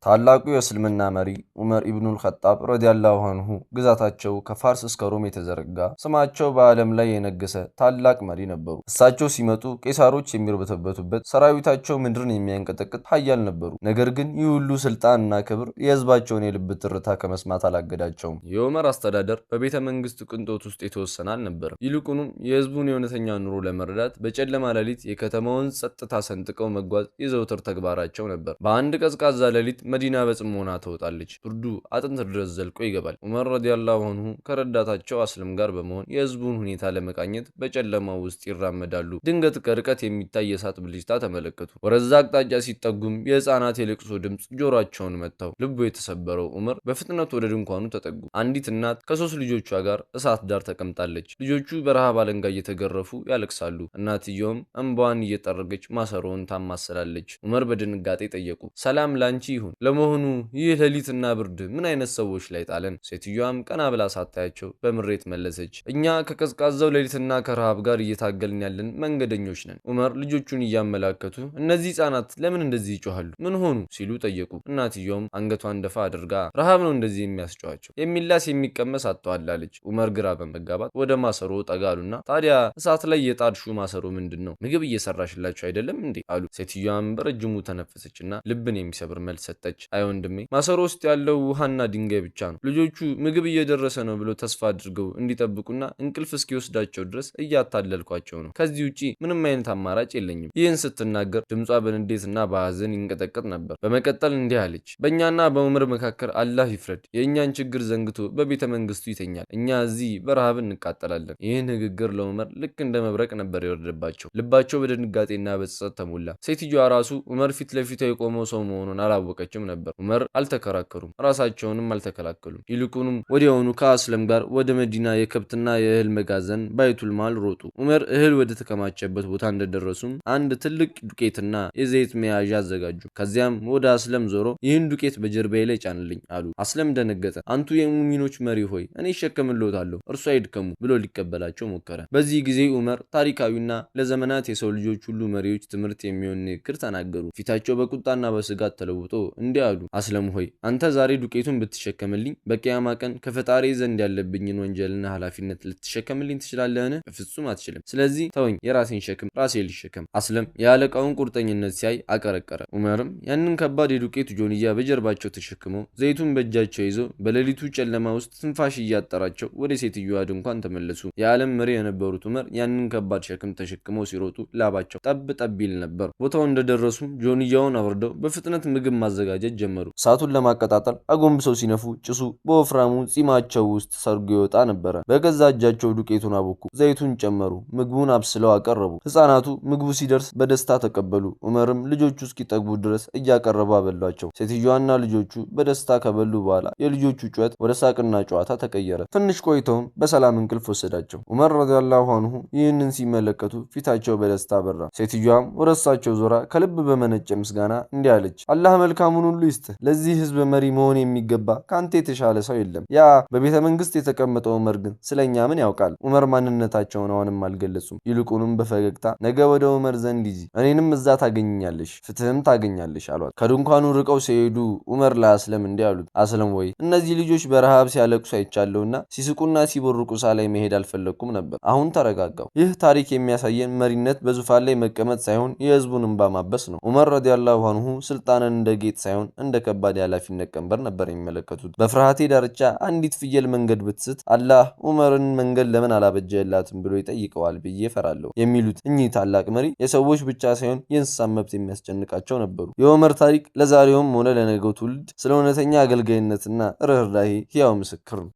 ታላቁ የእስልምና መሪ ዑመር ኢብኑል ኸጣብ ረዲያላሁ አንሁ ግዛታቸው ከፋርስ እስከ ሮም የተዘረጋ፣ ስማቸው በዓለም ላይ የነገሰ ታላቅ መሪ ነበሩ። እሳቸው ሲመጡ ቄሳሮች የሚርበተበቱበት፣ ሰራዊታቸው ምድርን የሚያንቀጠቅጥ ሀያል ነበሩ። ነገር ግን ይህ ሁሉ ስልጣንና ክብር የህዝባቸውን የልብ ትርታ ከመስማት አላገዳቸውም። የዑመር አስተዳደር በቤተ መንግስት ቅንጦት ውስጥ የተወሰነ አልነበረም። ይልቁንም የህዝቡን የእውነተኛ ኑሮ ለመረዳት በጨለማ ሌሊት የከተማውን ጸጥታ ሰንጥቀው መጓዝ የዘውትር ተግባራቸው ነበር። በአንድ ቀዝቃዛ ሌሊት መዲና በጽሞና ተውጣለች። ብርዱ አጥንት ድረስ ዘልቆ ይገባል። ዑመር ረዲያላሁ አንሁ ከረዳታቸው አስለም ጋር በመሆን የህዝቡን ሁኔታ ለመቃኘት በጨለማው ውስጥ ይራመዳሉ። ድንገት ከርቀት የሚታይ የእሳት ብልጭታ ተመለከቱ። ወደዛ አቅጣጫ ሲጠጉም የህፃናት የለቅሶ ድምፅ ጆሯቸውን መታው። ልቡ የተሰበረው ዑመር በፍጥነት ወደ ድንኳኑ ተጠጉ። አንዲት እናት ከሶስት ልጆቿ ጋር እሳት ዳር ተቀምጣለች። ልጆቹ በረሃብ አለንጋ እየተገረፉ ያለቅሳሉ። እናትየውም እንባዋን እየጠረገች ማሰሮውን ታማስላለች። ዑመር በድንጋጤ ጠየቁ። ሰላም ላንቺ ይሁን፣ ለመሆኑ ይህ ሌሊትና ብርድ ምን አይነት ሰዎች ላይ ጣለን? ሴትዮዋም ቀና ብላ ሳታያቸው በምሬት መለሰች። እኛ ከቀዝቃዛው ሌሊትና ከረሃብ ጋር እየታገልን ያለን መንገደኞች ነን። ዑመር ልጆቹን እያመላከቱ እነዚህ ህጻናት ለምን እንደዚህ ይጮሃሉ? ምን ሆኑ? ሲሉ ጠየቁ። እናትየውም አንገቷን ደፋ አድርጋ ረሃብ ነው እንደዚህ የሚያስጮሃቸው፣ የሚላስ የሚቀመስ አጥተዋል አለች። ዑመር ግራ በመጋባት ወደ ማሰሮ ጠጋ አሉና ታዲያ እሳት ላይ የጣድሹ ማሰሮ ምንድን ነው? ምግብ እየሰራሽላቸው አይደለም እንዴ? አሉ። ሴትዮዋም በረጅሙ ተነፈሰችና ልብን የሚሰብር መልስ ሰጠች። አይ ወንድሜ፣ ማሰሮ ውስጥ ያለው ውሃና ድንጋይ ብቻ ነው። ልጆቹ ምግብ እየደረሰ ነው ብሎ ተስፋ አድርገው እንዲጠብቁና እንቅልፍ እስኪወስዳቸው ድረስ እያታለልኳቸው ነው። ከዚህ ውጪ ምንም አይነት አማራጭ የለኝም። ይህን ስትናገር ድምጿ በንዴትና በሐዘን ይንቀጠቀጥ ነበር። በመቀጠል እንዲህ አለች። በእኛና በዑመር መካከል አላህ ይፍረድ። የእኛን ችግር ዘንግቶ በቤተ መንግስቱ ይተኛል፣ እኛ እዚህ በረሃብ እንቃጠላለን። ይህ ንግግር ለዑመር ልክ እንደ መብረቅ ነበር የወረደባቸው። ልባቸው በድንጋጤና በጸጸት ተሞላ። ሴትዮዋ ራሱ ዑመር ፊት ለፊቷ የቆመው ሰው መሆኑን አላወቀችም ነበር። ዑመር አልተከራከሩም፣ ራሳቸውንም አልተከላከሉም። ይልቁንም ወዲያውኑ ከአስለም ጋር ወደ መዲና የከብትና የእህል መጋዘን ባይቱል ማል ሮጡ። ዑመር እህል ወደ ተከማቸበት ቦታ እንደደረሱም አንድ ትልቅ ዱቄትና የዘይት መያዣ አዘጋጁ። ከዚያም ወደ አስለም ዞሮ ይህን ዱቄት በጀርባዬ ላይ ጫንልኝ አሉ። አስለም ደነገጠ። አንቱ የሙሚኖች መሪ ሆይ፣ እኔ እሸከምልዎታለሁ፣ እርሱ አይድከሙ ብሎ ሊቀበላቸው ሞከረ። በዚህ ጊዜ ዑመር ታሪካዊና ለዘመናት የሰው ልጆች ሁሉ መሪዎች ትምህርት የሚሆን ንግግር ተናገሩ። ፊታቸው በቁጣና በስጋት ተለውጦ እንዲህ አሉ። አስለም ሆይ፣ አንተ ዛሬ ዱቄቱን ብትሸከምልኝ በቅያማ ቀን ከፈጣሪ ዘንድ ያለብኝን ወንጀልና ኃላፊነት ልትሸከምልኝ ትችላለህን? በፍጹም አትችልም። ስለዚህ ተወኝ፣ የራሴን ሸክም ራሴ ልሸከም። አስለም የአለቃውን ቁርጠኝነት ሲያይ አቀረቀረ። ዑመርም ያንን ከባድ የዱቄት ጆንያ በጀርባቸው ተሸክመው፣ ዘይቱን በእጃቸው ይዘው፣ በሌሊቱ ጨለማ ውስጥ ትንፋሽ እያጠራቸው ወደ ሴትዮዋ ድንኳን ተመለሱ። የዓለም መሪ የነበሩት ዑመር ያንን ከባድ ሸክም ተሸክመው ሲሮጡ ላባቸው ጠብ ጠብ ይል ነበር። ቦታው እንደደረሱ ጆንያውን አውርደው በፍጥነት ምግብ ማዘጋጀት ጀመሩ። እሳቱን ለማቀጣጠል አጎንብሰው ሲነፉ ጭሱ በወፍራሙ ጺማቸው ውስጥ ሰርጎ ይወጣ ነበረ። በገዛ እጃቸው ዱቄቱን አቦኩ፣ ዘይቱን ጨመሩ፣ ምግቡን አብስለው አቀረቡ። ህፃናቱ ምግቡ ሲደርስ በደስታ ተቀበሉ። ዑመርም ልጆቹ እስኪጠግቡ ድረስ እያቀረቡ አበሏቸው። ሴትዮዋና ልጆቹ በደስታ ከበሉ በኋላ የልጆቹ ጩኸት ወደ ሳቅና ጨዋታ ተቀየረ። ትንሽ ቆይተውም በሰላም እንቅልፍ ወሰዳቸው። ዑመር ረዲየላሁ አንሁ ይህንን ሲመለከቱ ፊታቸው በደስታ በራ። ሴትዮዋም ወደ እሳቸው ዞራ ከልብ በመነጨ ምስጋና እንዲህ አለች። አላህ መልካሙን ሁሉ ይስጥህ። ለዚህ ህዝብ መሪ መሆን የሚገባ ከአንተ የተሻለ ሰው የለም። ያ በቤተ መንግስት የተቀመጠው ዑመር ግን ስለኛ ምን ያውቃል? ዑመር ማንነታቸውን አሁንም አልገለጹም። ይልቁንም በፈገግታ ነገ ወደ ዑመር ዘንድ ሂጂ፣ እኔንም እዛ ታገኝኛለሽ፣ ፍትህም ታገኛለሽ አሏት። ከድንኳኑ ርቀው ሲሄዱ ዑመር ለአስለም እንዲህ አሉት። አስለም ወይ፣ እነዚህ ልጆች በረሃብ ሲያለቅሱ አይቻለሁና ሲስቁና ሲቦርቁ ሳላይ መሄድ አልፈለግኩም ነበር። አሁን ተረጋጋሁ። ይህ ታሪክ የሚያሳየን መሪነት በዙፋን ላይ መቀመጥ ሳይሆን የህዝቡን እንባ ማበስ ነው። ዑመር ረዲየላሁ አንሁ ስልጣንን እንደ ጌጥ ሳይሆን እንደ ከባድ የኃላፊነት ቀንበር ነበር የሚመለከቱት። በፍርሃቴ ዳርቻ አንዲት ፍየል መንገድ ብትስት አላህ ዑመርን መንገድ ለምን አላበጀላትም ብሎ ይጠይቀዋል ብዬ እፈራለሁ የሚሉት እኚህ ታላቅ መሪ የሰዎች ብቻ ሳይሆን የእንስሳት መብት የሚያስጨንቃቸው ነበሩ። የዑመር ታሪክ ለዛሬውም ሆነ ለነገው ትውልድ ስለ እውነተኛ አገልጋይነትና ርኅራሄ ሕያው ምስክር ነው።